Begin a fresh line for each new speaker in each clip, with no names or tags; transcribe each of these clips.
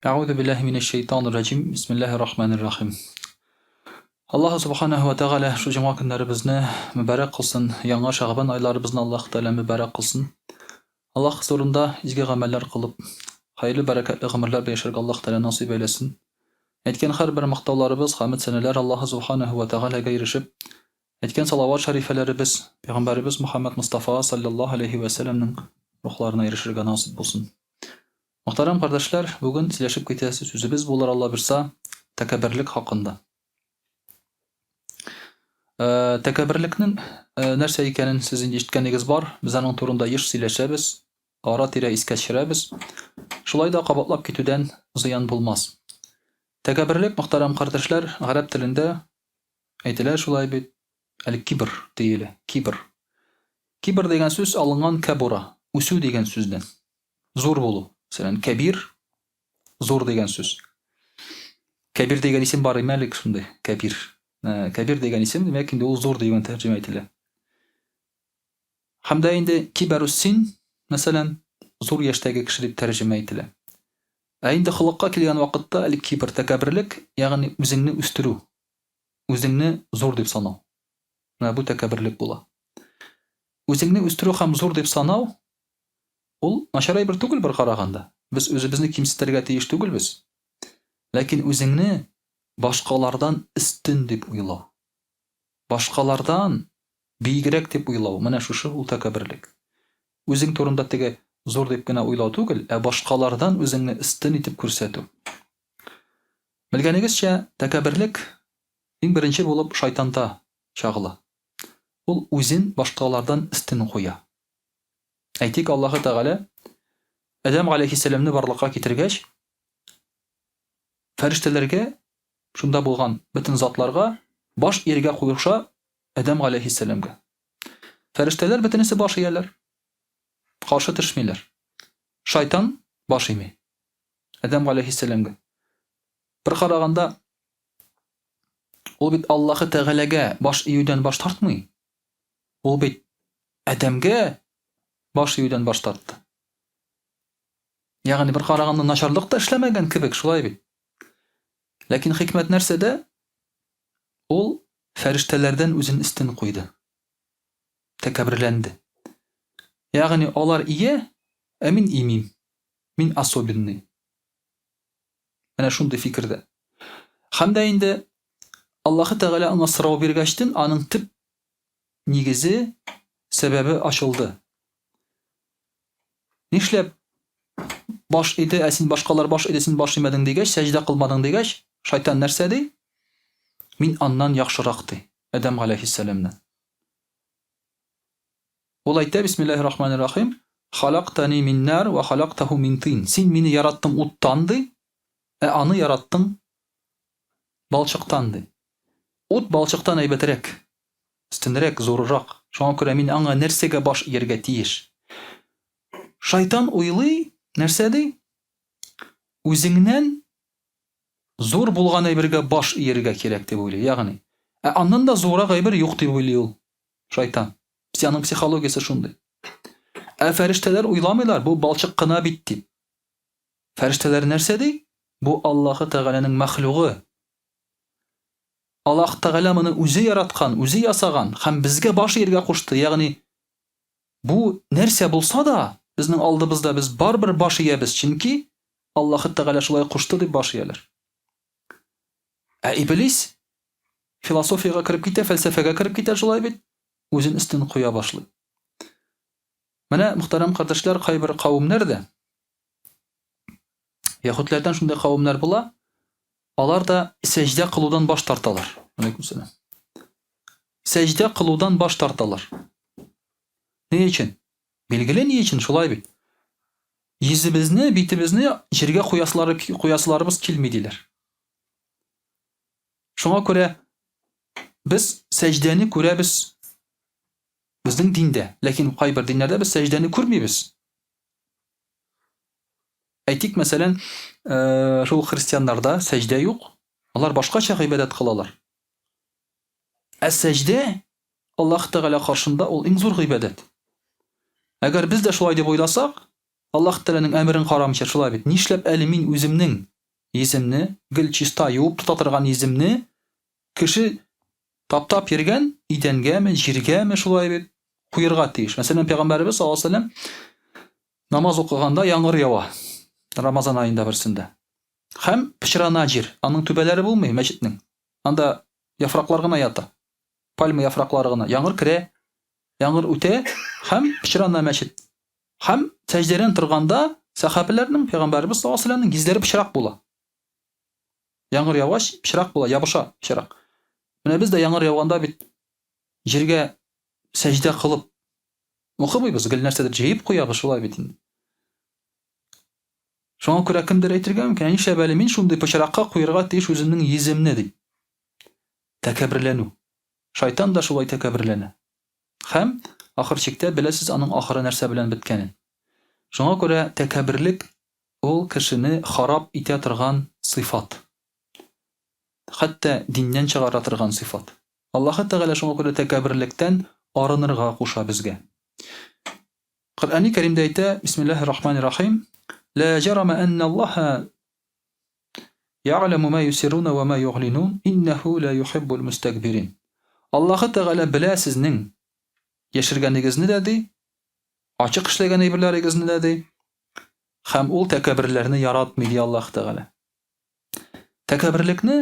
Әгъүзу биллаһи минәш шәйтанир раҗим. Бисмиллаһир рахманир рахим. Аллаһ субханаһу ва тәгалә шу җомга көннәребезне мөбарәк кылсын, яңа Шәгъбан айларыбызны Аллаһ Тәгалә мөбарәк кылсын. Аллаһ хозурында изге гамәлләр кылып, хәерле бәрәкәтле гомерләр белән яшәргә Аллаһ Тәгалә насыйп әйләсен. Әйткән һәрбер мактауларыбыз, хәмд сәнәләр Аллаһ субханаһу ва тәгаләгә ирешеп, әйткән салават шәрифәләребез Пәйгамбәребез Мухаммад Мустафа саллаллаһу алейһи вә сәлләмнең рухларына ирешергә насыйп булсын. Мөхтәрәм кардәшләр, бүген сөйләшеп китәсе сүзебез булыр, Алла бирса, тәкәбберлек хакында. Э, тәкәбберлекнең э, нәрсә икәнен сез инде ишеткәнегез бар. Без аның турында еш сөйләшәбез, ара-тирә искә төшерәбез. Шулай да кабатлап китүдән зыян булмас. Тәкәбберлек, мөхтәрәм кардәшләр, гарәп телендә әйтелә шулай бит, әл-кибр диелә, кибр. Кибр дигән сүз алынган кәбура, үсү дигән сүздән. Зур булу. Мәсәлән, кәбир зур дигән сүз. Кәбир дигән исем бар име әле шундый? Кәбир. Э, кәбир дигән исем, димәк, инде ул зур дигән тәрҗемә ителә. Һәм дә инде кибәрус-син, мәсәлән, зур яшьтәге кеше дип тәрҗемә ителә. Ә инде холыкка килгән вакытта әле кибер тәкәбберлек, ягъни үзеңне үстерү, үзеңне зур дип санау. Менә бу тәкәбберлек була. Үзеңне үстерү һәм зур дип санау Ул начар әйбер түгел бер караганда. Без үзебезне кимсетергә тиеш түгелбез. Ләкин үзеңне башкалардан өстен дип уйлау, башкалардан биегрәк дип уйлау, менә шушы ул тәкәбберлек. Үзең турында теге зур дип кенә уйлау түгел, ә башкалардан үзеңне өстен итеп күрсәтү. Белгәнегезчә, тәкәбберлек иң беренче булып шайтанда чагыла. Ул үзен башкалардан өстен куя. Әйтик, Аллаһы Тәгалә Адәм галәйһиссәламне барлыкка китергәч, фәрештәләргә, шунда булган бөтен затларга баш ияргә куша Адәм галәйһиссәламгә. Фәрештәләр бөтенесе баш ияләр. Каршы төшмиләр. Шайтан баш ими. Адәм галәйһиссәламгә. Бер караганда, ул бит Аллаһы Тәгаләгә баш июдән баш тартмый. Ул бит адәмгә баш июдән баш тартты. Ягъни бер караганда начарлык та эшләмәгән кебек, шулай бит. Ләкин хикмәт нәрсәдә? Ул фәрештәләрдән үзен өстен куйды. Тәкәбберләнде. Ягъни алар ия, ә мин имим. Мин особенный. Менә шундый фикердә. Һәм дә инде Аллаһы Тәгалә аңа сорау биргәчтен, аның төп нигезе, сәбәбе ачылды. Нишләп баш иде, ә син башкалар баш иде, син баш имәдең дигәч, сәҗдә кылмадың дигәч, шайтан нәрсә ди? Мин аннан яхшырак ди, Адәм галәйһиссәламнән. Ул әйтә, Бисмиллаһир рахманир рахим, Халактани мин нар ва халактаху мин тин. Син мине яраттың уттан ди, ә аны яраттың балчыктан ди. Ут балчыктан әйбәтрәк, өстенрәк, зуррак. Шуңа күрә мин аңа нәрсәгә баш ияргә тиеш? Шайтан уйлый, нәрсә ди? Үзеңнән зур булган әйбергә баш ияргә кирәк дип уйлый, ягъни. Ә аннан да зуррак әйбер юк дип уйлый ул. Шайтан. Аның психологиясе шундый. Ә фәрештәләр уйламыйлар, бу балчык кына бит дип. Фәрештәләр нәрсә ди? Бу Аллаһы Тәгаләнең мәхлугы. Аллаһ Тәгалә моны үзе яраткан, үзе ясаган һәм безгә баш ияргә кушты. Ягъни бу нәрсә булса да, безнең алдыбызда без барыбер баш иябез, чөнки Аллаһы Тәгалә шулай кушты дип баш ияләр. Ә Иблис философиягә кереп китә, фәлсәфәгә кереп китә шулай бит, үзен өстен куя башлый. Менә, мөхтәрәм кардәшләр, кайбер кавемнәр дә, яһүдләрдән шундый кавемнәр була, алар да сәҗдә кылудан баш тарталар. Алейкум сәлам. Сәҗдә кылудан баш тарталар. Ни өчен? Билгеле ни өчен, шулай бит. Йөзебезне, битебезне җиргә куясылары, куясыларыбыз килми диләр. Шуңа күрә без сәҗдәне күрәбез безнең диндә, ләкин кайбер диннәрдә без сәҗдәне күрмибез. Әйтик, мәсәлән, э, шул христианнарда сәҗдә юк, алар башкача гыйбадәт кылалар. Ә сәҗдә Аллаһ Тәгалә каршында ул иң зур гыйбадәт. Әгәр без дә шулай дип уйласак, Аллаһ Тәгаләнең әмерен карамыйча шулай бит, нишләп әле мин үземнең Йөземне, гел чиста юып тота торган йөземне кеше таптап йөргән идәнгәме, җиргәме шулай бит куерга тиеш. Мәсәлән, пәйгамбәребез саллаллаһу алейһи вәсәлләм намаз укыганда яңгыр ява. Рамазан аенда берсендә. Һәм пычрана җир. Аның түбәләре булмый мәчетнең. Анда яфраклар гына ята. Пальма яфраклары гына. Яңгыр керә, яңгыр үтә һәм пычрана мәчет. Һәм сәҗдәдән торганда сәхабәләрнең, пәйгамбәребез саллаллаһу алейһи вәсәлләмнең йөзләре пычрак була. Яңгыр яугач, пычрак була, ябыша пычрак. Менә без дә яңгыр яуганда бит җиргә сәҗдә кылып укымыйбыз, гел нәрсәдер җәеп куябыз, шулай бит инде. Шуңа күрә кемдер әйтергә мөмкин, ә нишләп әле мин шундый пычракка куерга тиеш үземнең йөземне дип. Тәкәбберләнү. Шайтан да шулай тәкәбберләнә. Һәм, ахыр чиктә, беләсез аның ахыры нәрсә белән беткәнен. Шуңа күрә тәкәбберлек ул кешене харап итә торган сыйфат. Хәтта диннән чыгара торган сыйфат. Аллаһы Тәгалә шуңа күрә тәкәбберлектән арынырга куша безгә. Коръәни Кәримдә әйтә, Бисмиллаһир Рахманир Рахим, Ла җарама әнна Аллаһа Я'ләму ма юсирруна ва ма югълинун, иннәһу ла юхиббул мустәкбирин. Аллаһы Тәгалә белә сезнең яшергәнегезне дә, ди, ачык эшләгән әйберләрегезне дә, ди, һәм ул тәкәбберләрне яратмый, ди Аллаһы Тәгалә. Тәкәбберлекне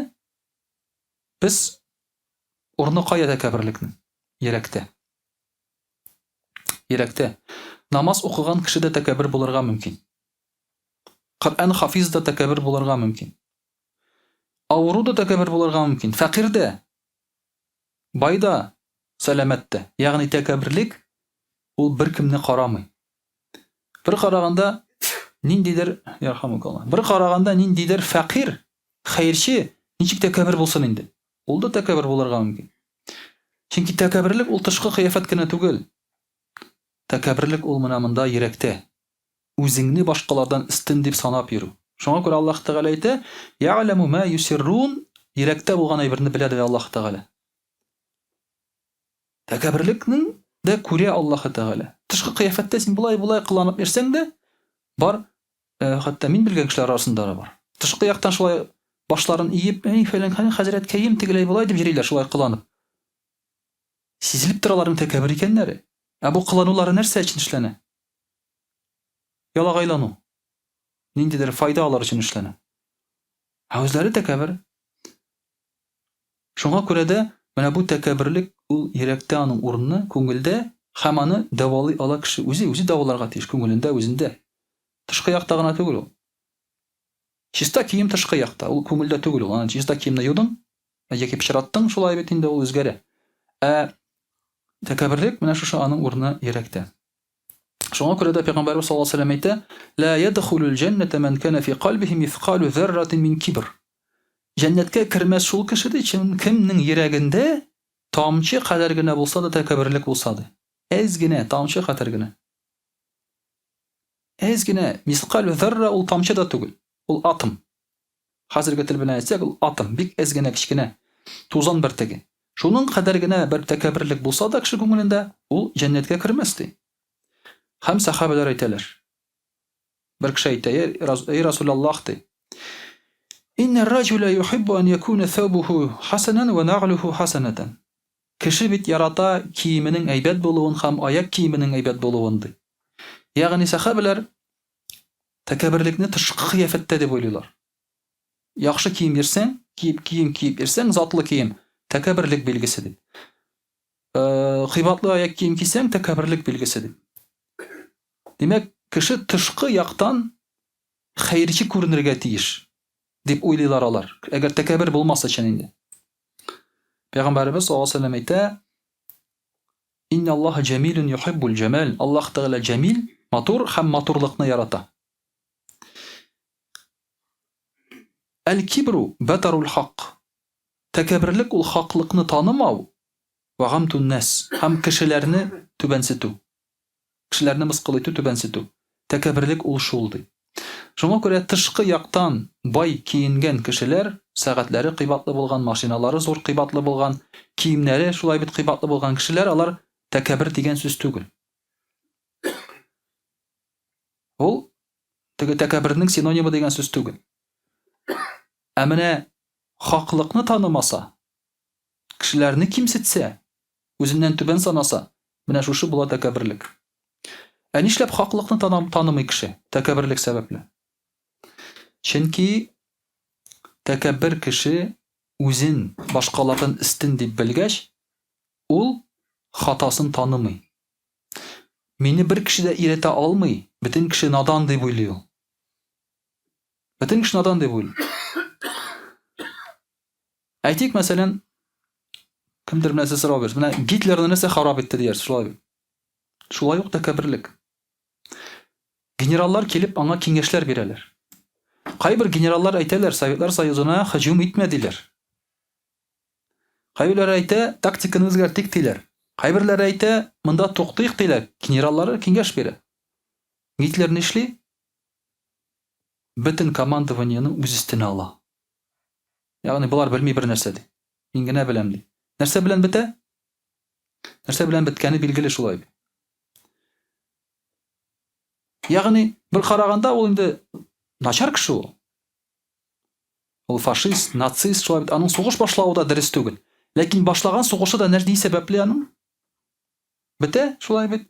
без урыны кая тәкәбберлекнең? Йөрәктә. Йөрәктә. Намаз укыган кеше дә тәкәббер булырга мөмкин. Коръән хафиз да тәкәббер булырга мөмкин. Авыру да тәкәббер булырга мөмкин. Фәкыйрь дә, бай да, сәламәт тә. Ягъни тәкәбберлек ул беркемне карамый. Бер караганда ниндидер, ярхамукалла. Бер караганда ниндидер фәкыйрь, хәерче ничек тәкәббер булсын инде? Ул да тәкәббер булырга мөмкин. Чөнки тәкәбберлек ул тышкы кыяфәт кенә түгел. Тәкәбберлек ул менә монда йөрәктә. Үзеңне башкалардан өстен дип санап йөрү. Шуңа күрә Аллаһ Тәгалә әйтә, Я'ләму ма юсиррун, йөрәктә булган әйберне белә, ди Аллаһ Тәгалә. Тәкәбберлекнең дә күрә Аллаһ Тәгалә. Тышкы кыяфәттә син болай-болай кыланып йөрсәң дә, бар, э, хәтта мин белгән кешеләр арасында да бар. Тышкы яктан шулай башларын иеп, әй, фәлән, хәзрәткәем, тегеләй болай дип йөриләр, шулай кыланып. Сизелеп тора аларның тәкәббер икәннәре. Ә бу кыланулары нәрсә өчен эшләнә? Ялагайлану. Ниндидер файда алыр өчен эшләнә. Ә үзләре тәкәббер. Шуңа күрә дә менә бу тәкәбберлек ул йөрәктә аның урыны, күңелдә һәм аны дәвалый ала кеше үзе, үзе дәваларга тиеш, күңелендә, үзендә. Тышкы якта гына түгел ул. Чиста кием тышкы якта, ул күңелдә түгел ул. Аны чиста киемне юдың, яки пычраттың, шулай бит инде ул үзгәрә. Ә тәкәбберлек менә шушы аның урыны йөрәктә. Шуңа күрә дә Пәйгамбәрбез саллаллаһу алейһи ва сәлләм әйтә: "Ла ядхулул җәннәтә ман кана фи кальбихи мисқалу зарратин мин кибр." Җәннәткә кермәс шул кеше ди, кемнең йөрәгендә тамчы кадәр генә булса да тәкәбберлек булса ди. Әз генә, тамчы кадәр генә. Әз генә, мисқалу зарра ул тамчы да түгел, ул атом. Хәзерге тел белән әйтсәк, ул атом, бик әз генә кечкенә тузан бөртеге. Шуның кадәр генә бер тәкәбберлек булса да кеше күңелендә, ул җәннәткә кермәс, ди. Һәм сәхабәләр әйтәләр. Бер кеше әйтә, Эй Расулаллаһ, ди. Инна раҗуля юхиббу ан якуна thawbuhu хасанан ва нагълуху хасанатан. Кеше бит ярата киеменең әйбәт булуын һәм аяк киеменең әйбәт булуын, ди. Ягъни сәхабәләр Тәкәбберлекне тышкы кыяфәттә дип уйлыйлар. Яхшы кием йөрсәң, киеп кием киеп йөрсәң, затлы кием, тәкәбберлек билгесе дип. Э, кыйбатлы аяк кием кисәң, тәкәбберлек билгесе дип. Димәк, кеше тышкы яктан хәерче күренергә тиеш дип уйлыйлар алар. Әгәр тәкәббер булмас өчен инде. Пәйгамбәребез саллаллаһу алейһи ва сәлләм әйтә, Инна Аллаһа җәмилун юхиббул җәмал. Аллаһ Тәгалә җәмил, матур һәм матурлыкны ярата. Әл-кибру батарул хак. Тәкәбберлек ул хаклыкны танымау ва гамтун нас һәм кешеләрне түбәнсетү. Кешеләрне мыскыл итү, түбәнсетү. Тәкәбберлек ул шул, ди. Шуңа күрә тышкы яктан бай киенгән кешеләр, сәгатьләре кыйбатлы булган, машиналары зур кыйбатлы булган, киемнәре шулай бит кыйбатлы булган кешеләр, алар тәкәббер дигән сүз түгел. Ул теге тәкәббернең синонимы дигән сүз түгел. Ә менә хаклыкны танымаса, кешеләрне кимсетсә, үзеннән түбән санаса, менә шушы була тәкәбберлек. Ә нишләп хаклыкны танымый кеше тәкәбберлек сәбәпле? Чөнки тәкәббер кеше үзен башкалардан өстен дип белгәч, ул хатасын танымый. Мине бер кеше дә өйрәтә алмый, бөтен кеше надан дип уйлый ул. Бөтен кеше надан дип уйлый. Әйтик, мәсәлән, кемдер менә сез сорау бирсен. Менә Гитлерны нәрсә харап итте диярсез, шулай бит. Шулай ук тәкәбберлек. Генераллар килеп аңа киңәшләр бирәләр. Кайбер генераллар әйтәләр, Советлар Союзына һөҗүм итмә диләр. Кайберләре әйтә, тактиканы үзгәртик диләр. Кайберләре әйтә, монда туктыйк диләр. Генераллары киңәш бирә. Гитлер нишли? Бөтен командованиене үз өстенә ала. Ягъни болар белми бер нәрсә ди. Мин генә беләм ди. Нәрсә белән бетә? Нәрсә белән беткәне билгеле шулай. Ягъни бер караганда ул инде начар кеше ул. Ул фашист, нацист, шулай бит. Аның сугыш башлавы да дөрес түгел. Ләкин башлаган сугышы да ни сәбәпле аның? Бетә, шулай бит.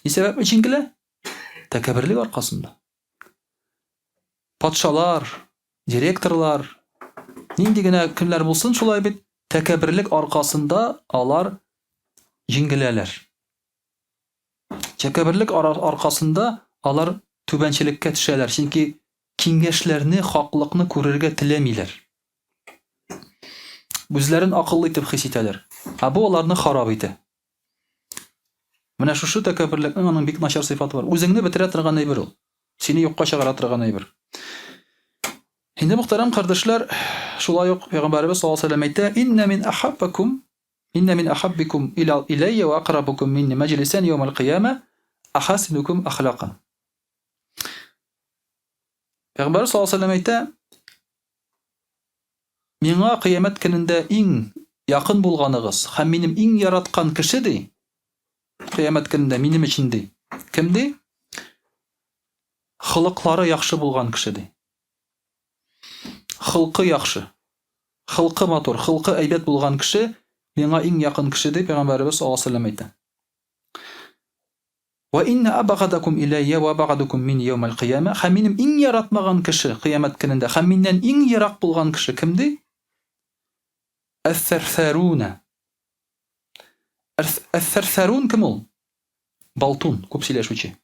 Ни сәбәпле җиңелә? Тәкәбберлек аркасында. Патшалар, директорлар, нинди генә кемнәр булсын, шулай бит, тәкәбберлек аркасында алар җиңеләләр. Тәкәбберлек аркасында алар түбәнчелеккә төшәләр, чөнки киңәшләрне, хаклыкны күрергә теләмиләр. Үзләрен акыллы итеп хис итәләр. Ә бу аларны харап итә. Менә шушы тәкәбберлекнең аның бик начар сыйфаты бар. Үзеңне бетерә торган әйбер ул. Сине юкка чыгара торган әйбер. Инде мөхтәрәм кардәшләр, шулай ук Пәйгамбәребез саллаллаһу алейһи вәсәлләм әйтә: "Инна мин ахаббакум, инна мин ахаббикум иля иләйя ва акрабукум минни мәҗлисән яумал кыяма ахасинукум ахлакан." Пәйгамбәребез саллаллаһу алейһи вәсәлләм әйтә: Миңа кыямәт көнендә иң якын булганыгыз һәм минем иң яраткан кеше, ди, кыямәт көнендә минем өчен, ди. Кем, ди? Холыклары яхшы булган кеше, ди. Холкы яхшы, холкы матур, холкы әйбәт булган кеше миңа иң якын кеше, ди Пәйгамбәребез саллаллаһу алейһи ва сәлләм әйтә. Вә иннә абгадакум иләйя вә абгадукум минни яумәл кыямә, һәм минем иң яратмаган кеше кыямәт көнендә һәм миннән иң ерак булган кеше кем ди? Әс-сәрсәрүнә. Әс-сәрсәрүн кем ул? Болтун, күп сөйләшүче.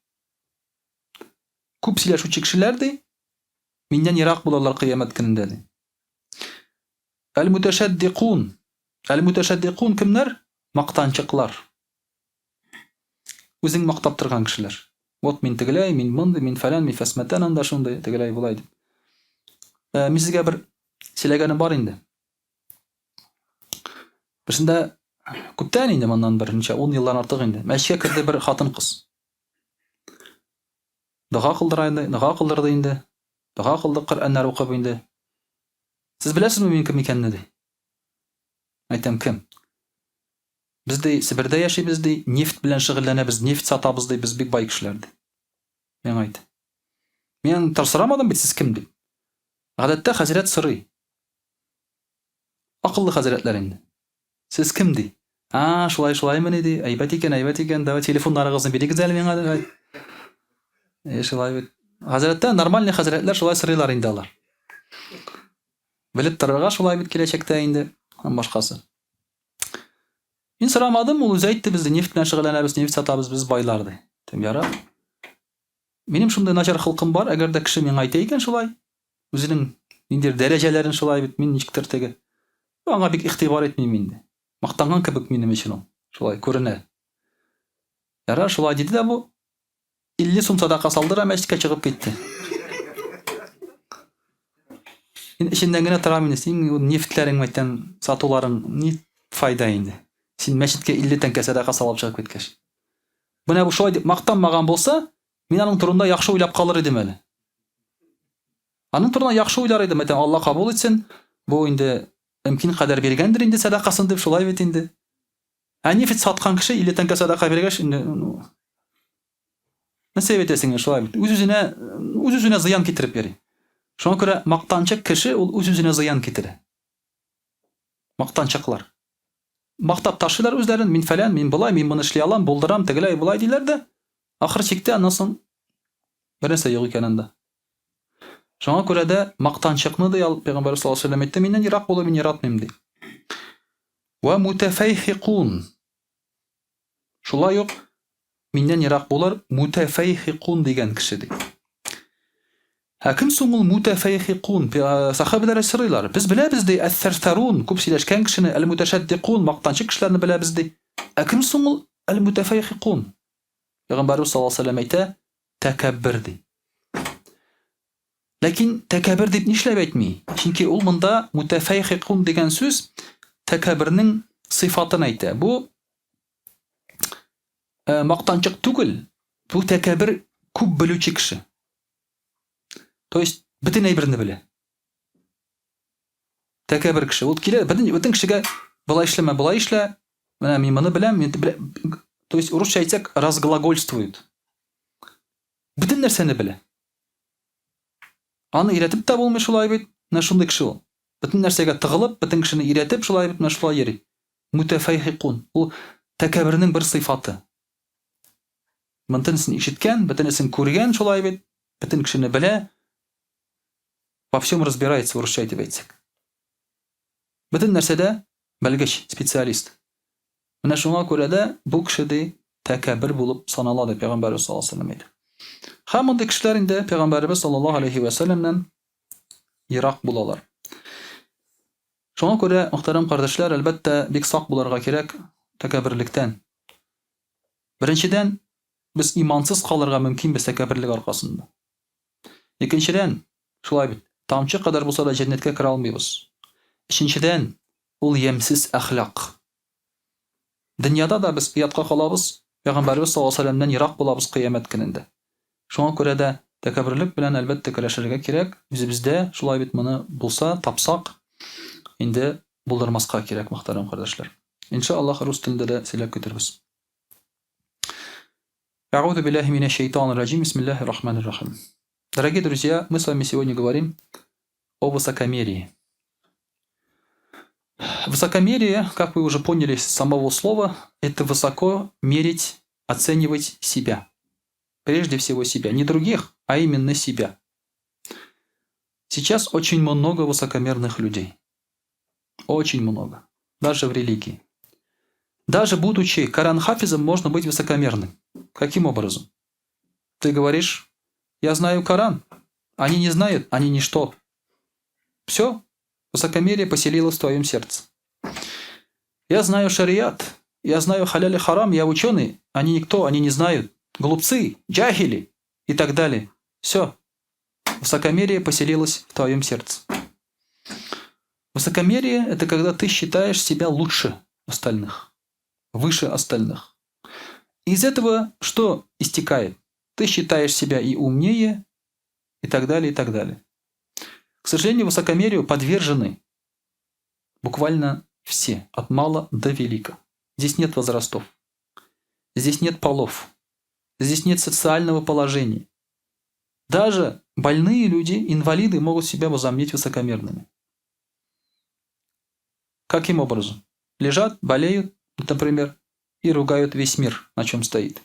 Күп сөйләшүче кешеләр ди, миннән ерак булалар кыямәт көнендә ди. Әл-мутәшәддикун. Әл-мутәшәддикун кемнәр? Мактанчыклар. Үзең мактап торган кешеләр. Вот мин тегеләй, мин мондый, мин фәлән, мин фәсмәтән анда шундый, тегеләй, болай дип. Ә, мин сезгә бер сөйләгәнем бар инде. Берсендә күптән инде моннан бер ничә ун елдан артык инде. Мәчеткә керде бер хатын-кыз. Дога кылдыра инде, дога кылдырды инде. Дога кылды, Коръәннәр укып инде. Сез беләсезме мин кем икәнне ди. Әйтәм, кем? Без, ди, Себердә яшибез, ди, нефть белән шөгыльләнәбез, нефть сатабыз, ди, без бик бай кешеләр, ди. Миңа әйтте. Мин тор сорамадым бит, сез кем, дип. Гадәттә хәзрәт сорый. Акыллы хәзрәтләр инде. Сез кем, ди. А, шулай, шулаймыни, ди. Әйбәт икән, әйбәт икән. Давай телефоннарыгызны бирегез әле миңа, ди. Э, шулай бит. Хәзрәттә нормальный хәзрәтләр шулай сорыйлар инде алар. Белеп торырга шулай бит киләчәктә инде, һәм башкасы. Мин сорамадым, ул үзе әйтте, без нефть белән шөгыльләнәбез, нефть сатабыз, без байлар ди. Дим, ярар. Минем шундый начар холкым бар, әгәр дә кеше миңа әйтә икән шулай, үзенең ниндидер дәрәҗәләрен шулай бит, мин ничектер теге аңа бик игътибар итмим инде. Мактанган кебек минем өчен ул. Шулай күренә. Ярар, шулай диде дә бу. 50 сум садака салды да мәчеткә чыгып китте. Мин эченнән генә торам инде, син нефтьләрең мәйтәм, сатуларың ни файда инде. Син мәчеткә 50 тәңкә садака салып чыгып киткәч. Менә бу шулай дип мактанмаган булса, мин аның турында яхшы уйлап калыр идем әле. Аның турында яхшы уйлар идем, әйтәм, Алла кабул итсен. Бу инде мөмкин кадәр биргәндер инде садакасын дип, шулай бит инде. Ә нефть саткан кеше 50 тәңкә садака биргәч, инде нәрсә әйтәсең, шулай бит. Үз-үзенә үз-үзенә зыян китереп йөри. Шуңа күрә мактанчык кеше ул үз-үзенә зыян китерә. Мактанчыклар. Мактап ташлыйлар үзләрен, мин фәлән, мин болай, мин моны эшли алам, булдырам, тегеләй, болай диләр дә, ахыр чиктә аннан соң бернәрсә юк икән анда. Шуңа күрә дә мактанчыкны ди Пәйгамбәр саллаллаһу алейһи ва сәлләм әйтте, миннән ерак булу мин яратмыйм ди. Ва мутафайхикун. Шулай ук миннән ерак булыр мутафайхикун дигән кеше ди. Ә кем соң ул мутафайхикун? Сахабәләр сорыйлар. Без беләбез ди, әс-сәрсәрун, күп сөйләшкән кешене, әл-муташаддикун, мактанчык кешеләрне беләбез ди. Ә кем соң ул әл-мутафайхикун? Пәйгамбәрбез саллаллаһу алейһи ва сәлләм әйтә, тәкәббер ди. Ләкин тәкәббер дип нишләп әйтми? Чөнки ул монда мутафайхикун дигән сүз тәкәббернең сыйфатын әйтә. Бу э, мактанчык түгел, бу тәкәббер күп белүче кеше. То есть бөтен әйберне белә. Тәкәббер кеше. Ул килә, бөтен, бөтен кешегә болай эшләмә, болай эшлә. Менә мин моны беләм, мин белә. То есть урысча әйтсәк, разглагольствует. Бөтен нәрсәне белә. Аны өйрәтеп тә булмый шулай бит. Менә шундый кеше ул. Бөтен нәрсәгә тыгылып, бөтен кешене өйрәтеп, шулай бит, менә шулай йөри. Мутәфәйхикун. Ул тәкәббернең бер сыйфаты. Бөтенесен ишеткән, бөтенесен күргән шулай бит, бөтен кешене белә. Во всем разбирается, урысча әйтеп әйтсәк. Бөтен нәрсәдә белгеч, специалист. Менә шуңа күрә дә бу кеше ди тәкәббер булып санала дип пәйгамбәрбез саллаллаһу алейһи ва сәлләм әйтә. Һәм мондый кешеләр инде пәйгамбәребез саллаллаһу алейһи ва сәлләмнән ерак булалар. Шуңа күрә, мөхтәрәм кардәшләр, әлбәттә, бик сак булырга кирәк тәкәбберлектән. Беренчедән, без имансыз калырга мөмкинбез тәкәбберлек аркасында. Икенчедән, шулай бит, тамчы кадәр булса да җәннәткә керә алмыйбыз. Өченчедән, ул ямьсез әхлак. Дөньяда да без оятка калабыз, Пәйгамбәребез саллаллаһу алейһи ва сәлләмнән ерак булабыз кыямәт көнендә. Шуңа күрә дә тәкәбберлек белән, әлбәттә, көрәшергә кирәк. Үзебездә шулай бит моны булса, тапсак, инде булдырмаска кирәк, мөхтәрәм кардәшләр. Иншаллаһ, рус телендә дә сөйләп китербез. Әгъузу биллаһи минәш шайтанир раҗим. Бисмиллаһир рахманир рахим. Дорогие друзья, мы с вами сегодня говорим о высокомерии. Высокомерие, как вы уже поняли с самого слова, это высоко мерить, оценивать себя. Прежде всего себя. Не других, а именно себя. Сейчас очень много высокомерных людей. Очень много. Даже в религии. Даже будучи Коран-хафизом, можно быть высокомерным. Каким образом? Ты говоришь, я знаю Коран. Они не знают, они ничто. Все, высокомерие поселилось в твоем сердце. Я знаю шариат, я знаю халяль и харам, я ученый. Они никто, они не знают. Глупцы, джахили и так далее. Все. Высокомерие поселилось в твоем сердце. Высокомерие – это когда ты считаешь себя лучше остальных, выше остальных. Из этого что истекает? Ты считаешь себя и умнее, и так далее, и так далее. К сожалению, высокомерию подвержены буквально все, от мала до велика. Здесь нет возрастов, здесь нет полов, здесь нет социального положения. Даже больные люди, инвалиды могут себя возомнить высокомерными. Каким образом? Лежат, болеют, например, и ругают весь мир, на чем стоит.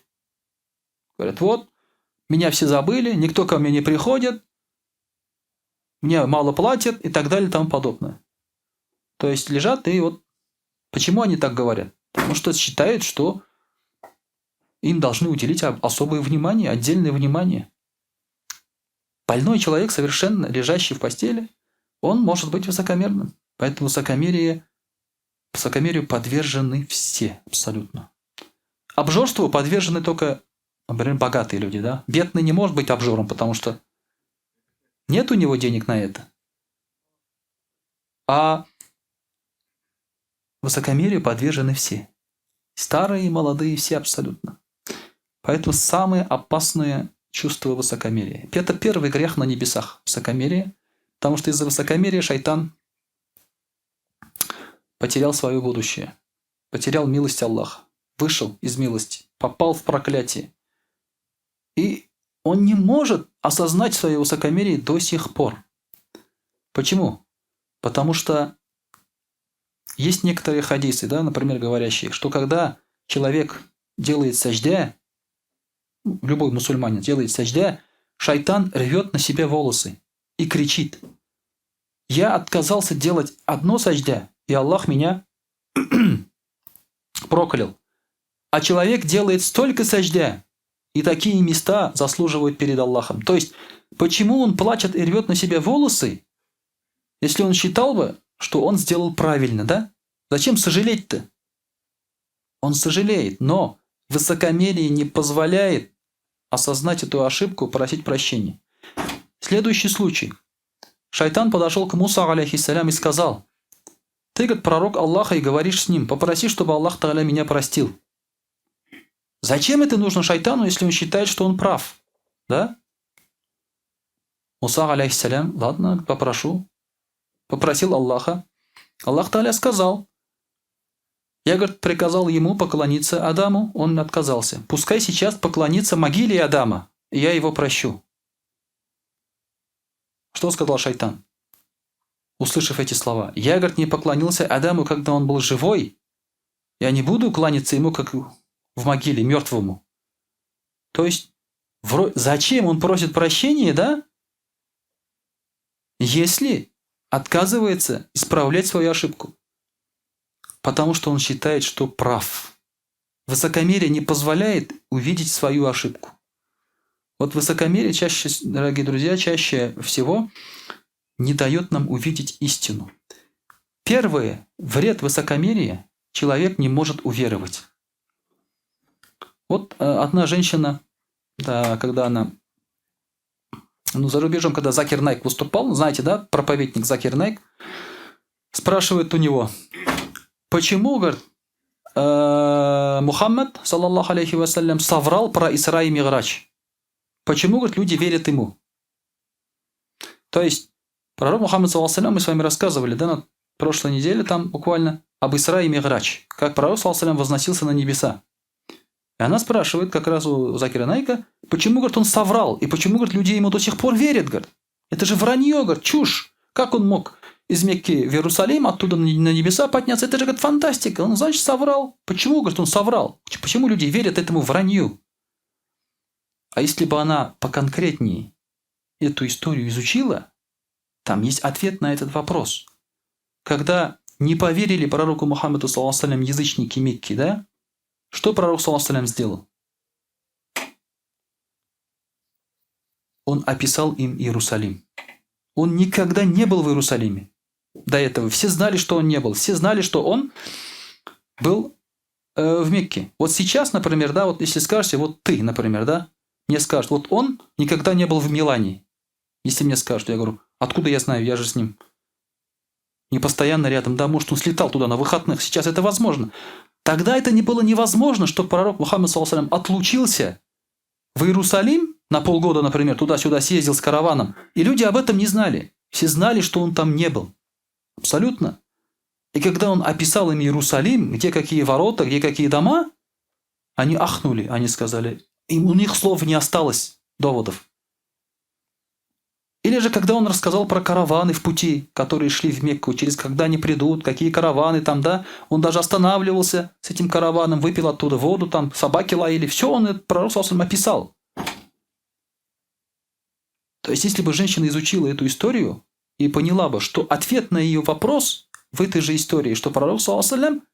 Говорят, вот, меня все забыли, никто ко мне не приходит, мне мало платят и так далее и тому подобное. То есть лежат и вот... Почему они так говорят? Потому что считают, что им должны уделить особое внимание, отдельное внимание. Больной человек, совершенно лежащий в постели, он может быть высокомерным. Поэтому высокомерие, высокомерию подвержены все абсолютно. Обжорству подвержены только, например, богатые люди. Да? Бедный не может быть обжором, потому что нет у него денег на это. А высокомерию подвержены все. Старые и молодые, все абсолютно. Поэтому самое опасное чувство высокомерия. Это первый грех на небесах – высокомерие. Потому что из-за высокомерия шайтан потерял свое будущее. Потерял милость Аллаха. Вышел из милости. Попал в проклятие. И он не может осознать свое высокомерие до сих пор. Почему? Потому что есть некоторые хадисы, да, например, говорящие, что когда человек делает саждя, любой мусульманин делает саждя, шайтан рвет на себе волосы и кричит: «Я отказался делать одно саждя, и Аллах меня проклял. А человек делает столько саждя, и такие места заслуживают перед Аллахом». То есть, почему он плачет и рвет на себе волосы, если он считал бы, что он сделал правильно, да? Зачем сожалеть-то? Он сожалеет, но высокомерие не позволяет осознать эту ошибку, просить прощения. Следующий случай. Шайтан подошел к Муса, алейхиссалям, и сказал: «Ты, говорит, пророк Аллаха, и говоришь с ним, попроси, чтобы Аллах Тааля меня простил». Зачем это нужно шайтану, если он считает, что он прав? Да? Муса, алейхиссалям, ладно, попрошу. Попросил Аллаха. Аллах Тааля сказал: я, говорит, приказал ему поклониться Адаму, он отказался. Пускай сейчас поклонится могиле Адама, и я его прощу. Что сказал шайтан, услышав эти слова? Я, говорит, не поклонился Адаму, когда он был живой. Я не буду кланяться ему, как в могиле, мертвому. То есть, зачем он просит прощения, да? Если отказывается исправлять свою ошибку. Потому что он считает, что прав. Высокомерие не позволяет увидеть свою ошибку. Вот высокомерие чаще, дорогие друзья, чаще всего не дает нам увидеть истину. Первое, вред высокомерия, человек не может уверовать. Вот одна женщина, да, когда она, ну, за рубежом, когда Закир Найк выступал, знаете, да, проповедник Закир Найк, спрашивает у него: почему, говорит, Мухаммад, саллаллаху алейхи вассалям, соврал про Исра и Ми'радж? Почему, говорит, люди верят ему? То есть, пророк Мухаммад, саллаллаху алейхи вассалям, мы с вами рассказывали, да, на прошлой неделе там буквально об Исра и Ми'радж, как пророк, саллаллаху алейхи вассалям, возносился на небеса. И она спрашивает как раз у Закира Найка, почему, говорит, он соврал, и почему, говорит, люди ему до сих пор верят, говорит. Это же вранье, говорит, чушь. Как он мог из Мекки в Иерусалим, оттуда на небеса подняться? Это же, говорит, фантастика. Он, значит, соврал. Почему, говорит, он соврал? Почему люди верят этому вранью? А если бы она поконкретнее эту историю изучила, там есть ответ на этот вопрос. Когда не поверили пророку Мухаммаду, саллаллаху алейхи ва саллям, язычники Мекки, да? Что пророк, саллаллаху алейхи ва саллям, сделал? Он описал им Иерусалим. Он никогда не был в Иерусалиме до этого. Все знали, что он не был. Все знали, что он был в Мекке. Вот сейчас, например, да, вот если скажете, вот ты, например, да, мне скажут, вот он никогда не был в Милане. Если мне скажут, я говорю, откуда я знаю, я же с ним не постоянно рядом, да, может, он слетал туда на выходных, сейчас это возможно. Тогда это не было невозможно, что пророк Мухаммад, саллаллаху алейхи ва саллям, отлучился в Иерусалим на полгода, например, туда-сюда съездил с караваном, и люди об этом не знали. Все знали, что он там не был. Абсолютно. И когда он описал им Иерусалим, где какие ворота, где какие дома, они ахнули, они сказали, им, у них слов не осталось, доводов. Или же, когда он рассказал про караваны в пути, которые шли в Мекку, через когда они придут, какие караваны там, да, он даже останавливался с этим караваном, выпил оттуда воду, там собаки лаяли, все он, этот пророк, саллаллаху алейхи ва саллям, описал. То есть, если бы женщина изучила эту историю и поняла бы, что ответ на ее вопрос в этой же истории, что пророк, саллаллаху алейхи ва саллям,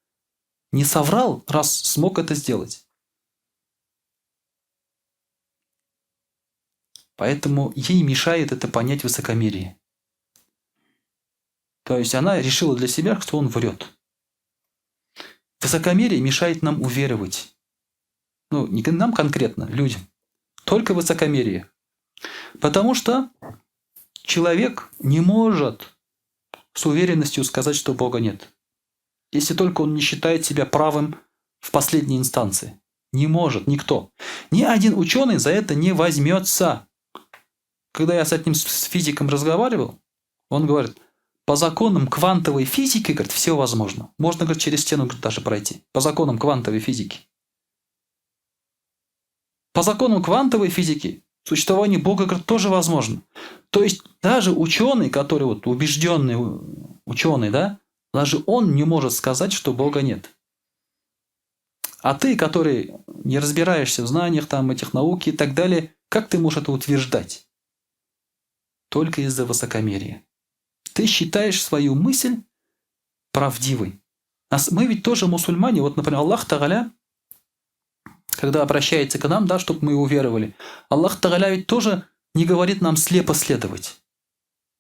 не соврал, раз смог это сделать. Поэтому ей мешает это понять высокомерие. То есть она решила для себя, что он врет. Высокомерие мешает нам уверовать. Ну, не нам конкретно, людям. Только высокомерие. Потому что человек не может с уверенностью сказать, что Бога нет. Если только он не считает себя правым в последней инстанции. Не может никто. Ни один ученый за это не возьмется. Когда я с одним с физиком разговаривал, он говорит, по законам квантовой физики, говорит, все возможно. Можно, говорит, через стену, говорит, даже пройти. По законам квантовой физики. По законам квантовой физики Существование Бога, говорит, тоже возможно. То есть даже ученый, который вот убежденный ученый, да, даже он не может сказать, что Бога нет. А ты, который не разбираешься в знаниях там, этих наук и так далее, как ты можешь это утверждать? Только из-за высокомерия. Ты считаешь свою мысль правдивой. Мы ведь тоже мусульмане. Вот, например, Аллах Тагаля, когда обращается к нам, да, чтобы мы уверовали, Аллах Тагаля ведь тоже не говорит нам слепо следовать.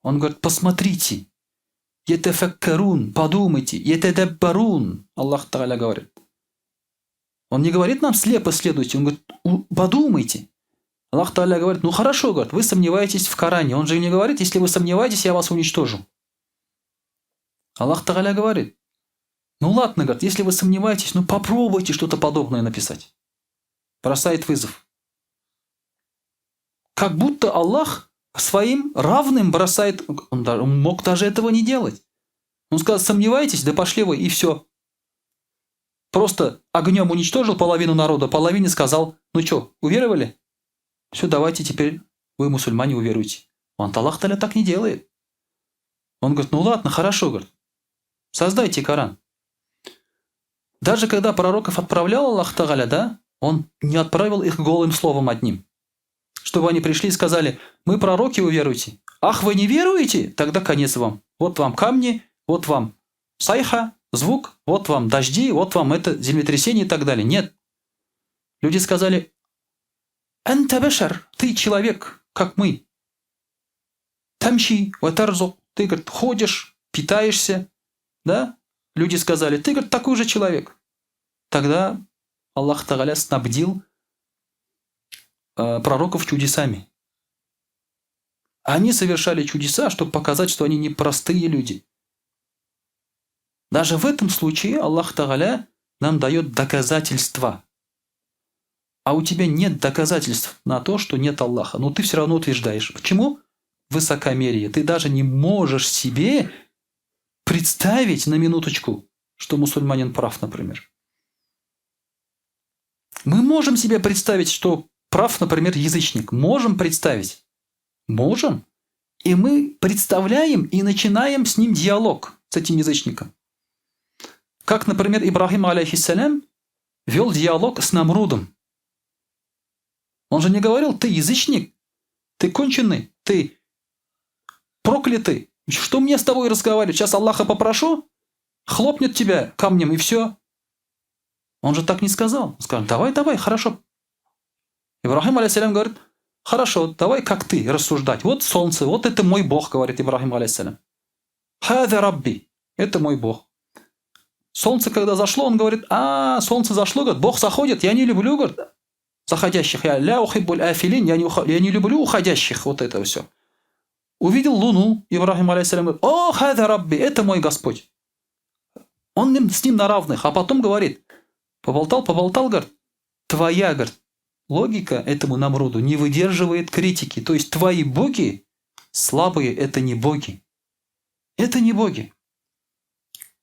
Он говорит, посмотрите, يتفكرون, подумайте, يتدبرون, Аллах Тагаля говорит. Он не говорит нам слепо следуйте, он говорит, подумайте. Аллах Та'аля говорит, ну хорошо, говорит, вы сомневаетесь в Коране. Он же не говорит, если вы сомневаетесь, я вас уничтожу. Аллах Та'аля говорит, ну ладно, говорит, если вы сомневаетесь, ну попробуйте что-то подобное написать. Бросает вызов. Как будто Аллах своим равным бросает, он мог даже этого не делать. Он сказал, сомневаетесь, да пошли вы, и все. Просто огнем уничтожил половину народа, половине сказал, ну что, уверовали? Все, давайте теперь вы, мусульмане, уверуйте. Он Аллах Таля так не делает. Он говорит, ну ладно, хорошо, говорит, создайте Коран. Даже когда пророков отправлял Аллах Тагаля, да, он не отправил их голым словом одним. Чтобы они пришли и сказали, мы пророки, уверуйте. Ах, вы не веруете? Тогда конец вам. Вот вам камни, вот вам صيحة, звук, вот вам дожди, вот вам это землетрясение и так далее. Нет. Люди сказали, أنت بشر, ты человек, как мы. تمشي وترزق, ты, говорит, ходишь, питаешься, да? Люди сказали, ты, говорит, такой же человек. Тогда Аллах Тагаля снабдил пророков чудесами. Они совершали чудеса, чтобы показать, что они не простые люди. Даже в этом случае Аллах Тагаля нам дает доказательства. А у тебя нет доказательств на то, что нет Аллаха. Но ты все равно утверждаешь. Почему? Высокомерие. Ты даже не можешь себе представить на минуточку, что мусульманин прав, например. Мы можем себе представить, что прав, например, язычник. Можем представить. Можем. И мы представляем и начинаем с ним диалог, с этим язычником. Как, например, Ибрахим, عليه السلام, вел диалог с Намрудом. Он же не говорил, ты язычник, ты конченый, ты проклятый. Что мне с тобой разговаривать? Сейчас Аллаха попрошу, хлопнет тебя камнем и все. Он же так не сказал. Он сказал, давай, давай, хорошо. Ибрахим, عليه السلام, говорит, хорошо, давай как ты рассуждать. Вот солнце, вот это мой Бог, говорит Ибрахим, عليه السلام. هذا ربي, это мой Бог. Солнце, когда зашло, он говорит, а, солнце зашло, говорит, Бог заходит, я не люблю, говорит, заходящих. Я لا أحب الآفلين, я не люблю уходящих, вот это все. Увидел луну, Ибрахим, عليه السلام, говорит, о, هذا ربي, это мой Господь. Он с ним на равных, а потом говорит, поболтал, поболтал, говорит, твоя, говорит, логика этому Намруду не выдерживает критики. То есть твои боги слабые, это не боги. Это не боги.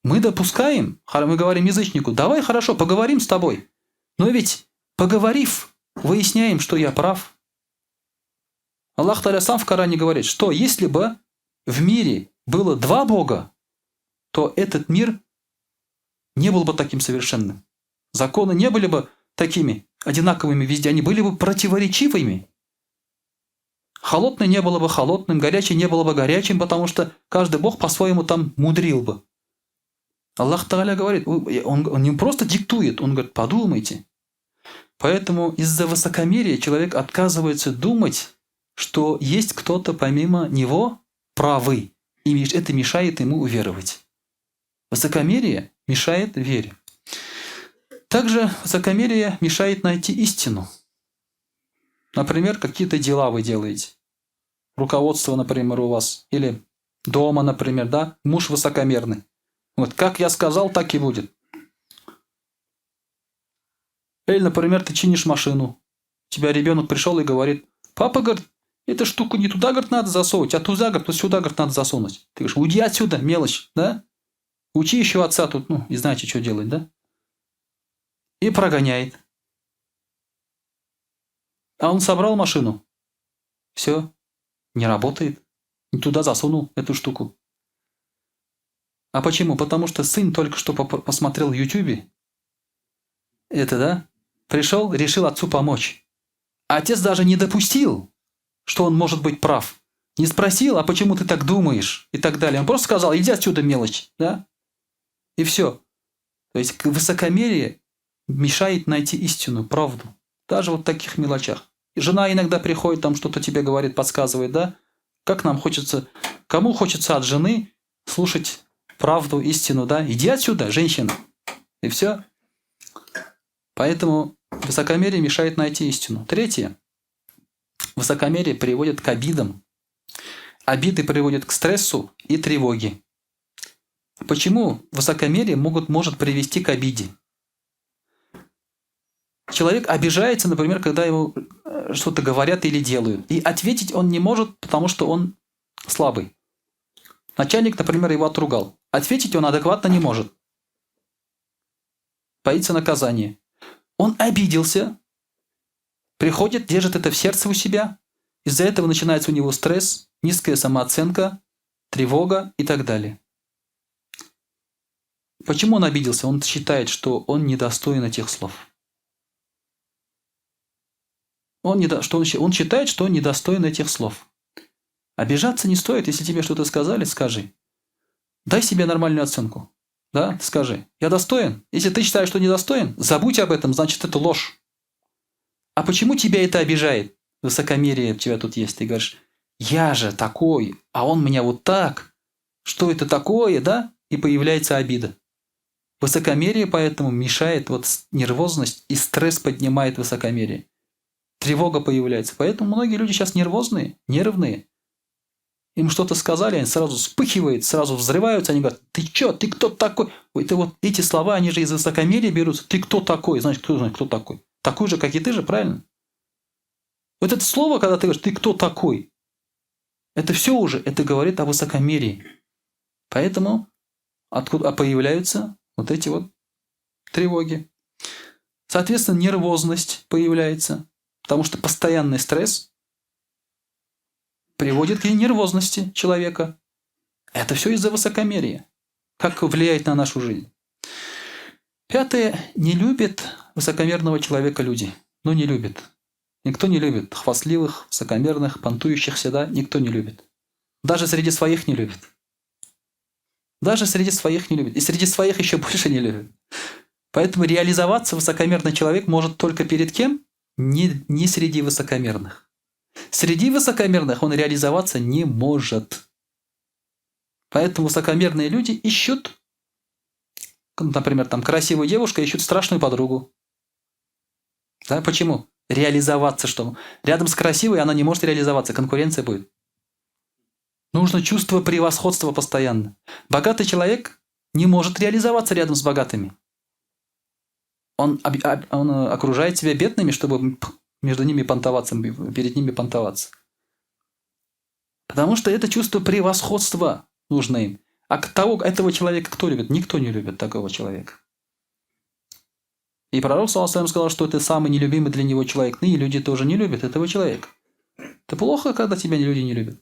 Мы допускаем, мы говорим язычнику, давай хорошо, поговорим с тобой. Но ведь, поговорив, выясняем, что я прав. Аллах Таля сам в Коране говорит, что если бы в мире было два Бога, то этот мир не был бы таким совершенным. Законы не были бы такими одинаковыми везде, они были бы противоречивыми. Холодный не было бы холодным, горячий не было бы горячим, потому что каждый бог по-своему там мудрил бы. Аллах Тагаля говорит, он не просто диктует, он говорит, подумайте. Поэтому из-за высокомерия человек отказывается думать, что есть кто-то помимо него правый, и это мешает ему уверовать. Высокомерие мешает вере. Также высокомерие мешает найти истину. Например, какие-то дела вы делаете. Руководство, например, у вас. Или дома, например, да, муж высокомерный. Вот как я сказал, так и будет. Или, например, ты чинишь машину. У тебя ребенок пришел и говорит, папа, говорит, эту штуку не туда, говорит, надо засовывать, а туда, говорит, вот сюда, говорит, надо засунуть. Ты говоришь, уйди отсюда, мелочь, да? Учи еще отца тут, ну, не знаете, что делать, да? И прогоняет. А он собрал машину. Все, не работает. Не туда засунул эту штуку. А почему? Потому что сын только что посмотрел в Ютубе. Это, да? Пришел, решил отцу помочь. Отец даже не допустил, что он может быть прав. Не спросил, а почему ты так думаешь? И так далее. Он просто сказал, иди отсюда, мелочь. Да? И все. То есть высокомерие мешает найти истину, правду. Даже вот в таких мелочах. И жена иногда приходит, там что-то тебе говорит, подсказывает, да? Как нам хочется, кому хочется от жены слушать правду, истину, да? Иди отсюда, женщина. И все. Поэтому высокомерие мешает найти истину. Третье. Высокомерие приводит к обидам. Обиды приводят к стрессу и тревоге. Почему высокомерие может привести к обиде? Человек обижается, например, когда ему что-то говорят или делают. И ответить он не может, потому что он слабый. Начальник, например, его отругал. Ответить он адекватно не может. Боится наказания. Он обиделся, приходит, держит это в сердце у себя. Из-за этого начинается у него стресс, низкая самооценка, тревога и так далее. Почему он обиделся? Он считает, что он недостоин этих слов. Он считает, что он недостоин этих слов. Обижаться не стоит, если тебе что-то сказали, скажи. Дай себе нормальную оценку. Да, скажи. Я достоин? Если ты считаешь, что недостоин, забудь об этом, значит, это ложь. А почему тебя это обижает? Высокомерие у тебя тут есть. Ты говоришь, я же такой, а он меня вот так. Что это такое, да? И появляется обида. Высокомерие поэтому мешает, вот нервозность и стресс поднимает высокомерие. Тревога появляется. Поэтому многие люди сейчас нервозные, нервные. Им что-то сказали, они сразу вспыхивают, сразу взрываются, они говорят, ты чё, ты кто такой? Это вот эти слова, они же из высокомерия берутся. Ты кто такой? Значит, кто знает, кто такой? Такой же, как и ты же, правильно? Вот это слово, когда ты говоришь, ты кто такой? Это все уже, это говорит о высокомерии. Поэтому откуда появляются вот эти вот тревоги. Соответственно, нервозность появляется, потому что постоянный стресс приводит к нервозности человека. Это все из-за высокомерия. Как влияет на нашу жизнь. Пятое. Не любит высокомерного человека люди. Ну, не любит. Никто не любит хвастливых, высокомерных, понтующихся, да? Никто не любит. Даже среди своих не любит. Даже среди своих не любит. И среди своих еще больше не любит. Поэтому реализоваться высокомерный человек может только перед кем? Не среди высокомерных. Среди высокомерных он реализоваться не может. Поэтому высокомерные люди ищут, например, там красивую девушку ищут страшную подругу. Да, почему? Реализоваться, что? Рядом с красивой она не может реализоваться, конкуренция будет. Нужно чувство превосходства постоянно. Богатый человек не может реализоваться рядом с богатыми. Он окружает себя бедными, чтобы между ними понтоваться, перед ними понтоваться. Потому что это чувство превосходства нужно им. А этого человека кто любит? Никто не любит такого человека. И пророк, саллаллаху алейхи ва саллям, сказал, что это самый нелюбимый для него человек. Ну и люди тоже не любят этого человека. Это плохо, когда тебя люди не любят.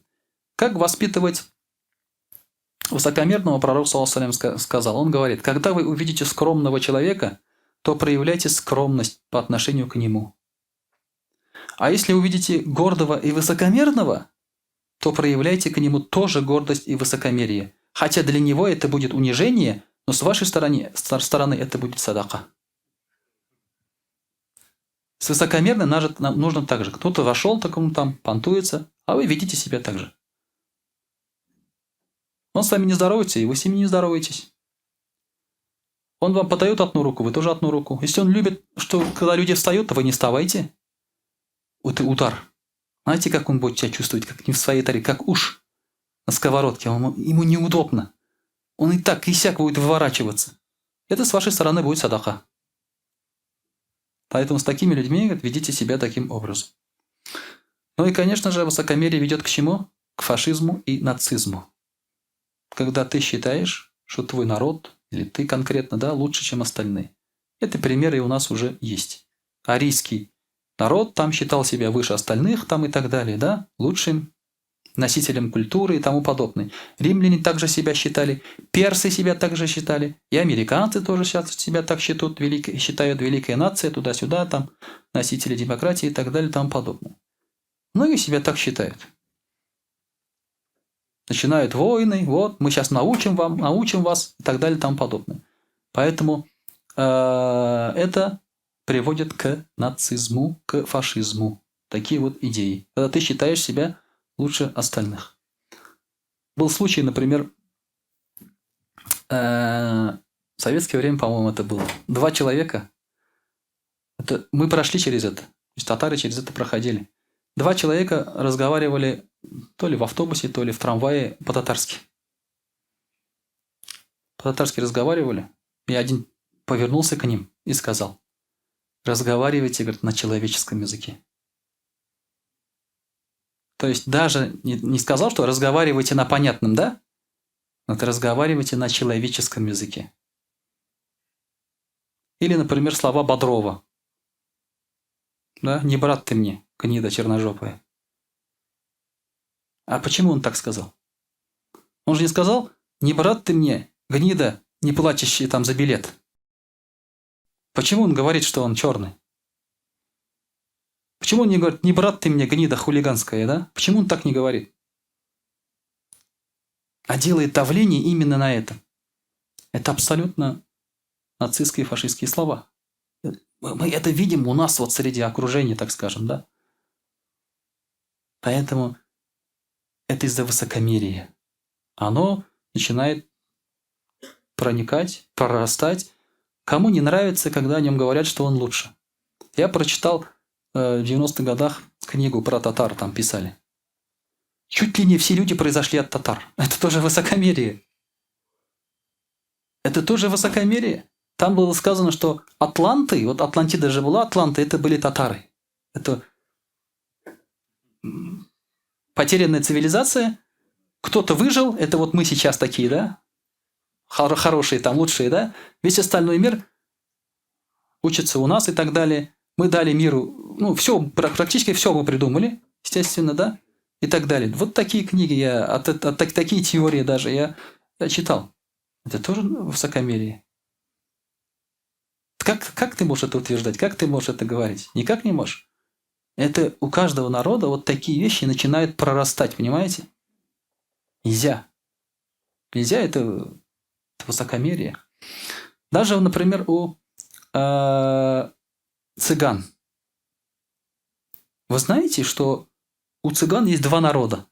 Как воспитывать высокомерного, пророк, саллаллаху алейхи ва саллям, сказал. Он говорит, когда вы увидите скромного человека, то проявляйте скромность по отношению к нему. А если увидите гордого и высокомерного, то проявляйте к нему тоже гордость и высокомерие. Хотя для него это будет унижение, но с вашей стороны это будет садака. С высокомерным нам нужно так же. Кто-то вошел, такому там понтуется, а вы ведите себя так же. Он с вами не здоровается, и вы с ним не здороваетесь. Он вам подает одну руку, вы тоже одну руку. Если он любит, что когда люди встают, то вы не вставайте. Вот и удар. Знаете, как он будет себя чувствовать, как не в своей тарелке, как уж на сковородке. Ему неудобно. Он и так, и сяк будет выворачиваться. Это с вашей стороны будет садака. Поэтому с такими людьми, говорит, ведите себя таким образом. Ну и, конечно же, высокомерие ведет к чему? К фашизму и нацизму. Когда ты считаешь, что твой народ, или ты конкретно, да, лучше, чем остальные. Это примеры у нас уже есть. Арийский Народ там считал себя выше остальных там и так далее, да, лучшим носителем культуры и тому подобное. Римляне также себя считали, персы себя также считали, и американцы тоже сейчас себя так считают, велик, считают великая нация, туда-сюда, там, носители демократии и так далее и тому подобное. Многие себя так считают. Начинают войны, вот, мы сейчас научим вам, научим вас и так далее и тому подобное. Поэтому это приводит к нацизму, к фашизму. Такие вот идеи. Когда ты считаешь себя лучше остальных. Был случай, например, в советское время, по-моему, это было. Два человека. Это, мы прошли через это. То есть татары через это проходили. Два человека разговаривали то ли в автобусе, то ли в трамвае по-татарски. По-татарски разговаривали, и один повернулся к ним и сказал, разговаривайте, говорит, на человеческом языке. То есть даже не сказал, что разговаривайте на понятном, да? Но это разговаривайте на человеческом языке. Или, например, слова Бодрова. Да? Не брат ты мне, гнида черножопая. А почему он так сказал? Он же не сказал, не брат ты мне, гнида, не плачущий там за билет. Почему он говорит, что он черный? Почему он не говорит, не брат ты мне, гнида хулиганская, да? Почему он так не говорит? А делает давление именно на это. Это абсолютно нацистские, фашистские слова. Мы это видим у нас вот среди окружения, так скажем, да? Поэтому это из-за высокомерия. Оно начинает проникать, прорастать. Кому не нравится, когда о нем говорят, что он лучше. Я прочитал в 90-х годах книгу про татар, там писали. Чуть ли не все люди произошли от татар. Это тоже высокомерие. Это тоже высокомерие. Там было сказано, что атланты, вот Атлантида же была, атланты, это были татары. Это потерянная цивилизация. Кто-то выжил, это вот мы сейчас такие, да? Хорошие там, лучшие, да? Весь остальной мир учится у нас и так далее. Мы дали миру, ну, все, практически все мы придумали, естественно, да? И так далее. Вот такие книги я, такие теории даже я читал. Это тоже высокомерие. Как ты можешь это утверждать? Как ты можешь это говорить? Никак не можешь. Это у каждого народа вот такие вещи начинают прорастать, понимаете? Нельзя. Нельзя, это высокомерие. Даже, например, у цыган. Вы знаете, что у цыган есть два народа.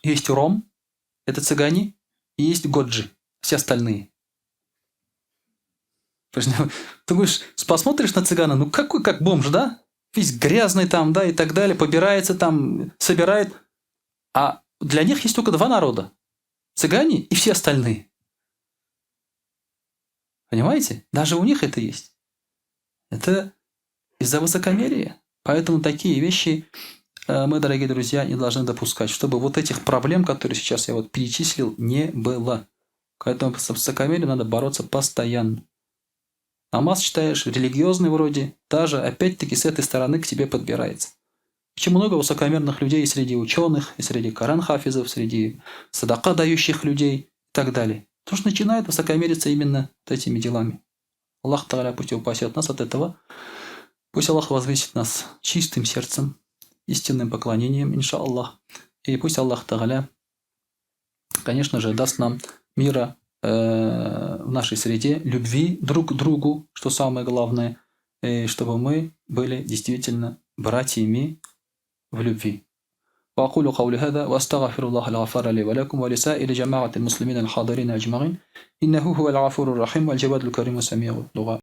Есть ром, это цыгане, и есть годжи, все остальные. Ты говоришь, посмотришь на цыгана, ну какой как бомж, да? Весь грязный там, да, и так далее, побирается там, собирает. А для них есть только два народа. Цыгане и все остальные. Понимаете? Даже у них это есть. Это из-за высокомерия. Поэтому такие вещи мы, дорогие друзья, не должны допускать, чтобы вот этих проблем, которые сейчас я вот перечислил, не было. Поэтому с высокомерием надо бороться постоянно. Намаз читаешь, религиозный вроде, даже опять-таки с этой стороны к тебе подбирается. Очень много высокомерных людей и среди ученых, и среди коран-хафизов, среди садака дающих людей и так далее. Потому что начинают высокомериться именно вот этими делами. Аллах Тааля пусть упасет нас от этого. Пусть Аллах возвысит нас чистым сердцем, истинным поклонением, иншаллах. И пусть Аллах Тааля, конечно же, даст нам мира в нашей среде, любви друг к другу, что самое главное, и чтобы мы были действительно братьями в любви. وأقول قولي هذا وأستغفر الله الغفار لي ولكم ولسائر جماعة المسلمين الحاضرين أجمعين إنه هو الغفور الرحيم والجواد الكريم وسميع الدعاء.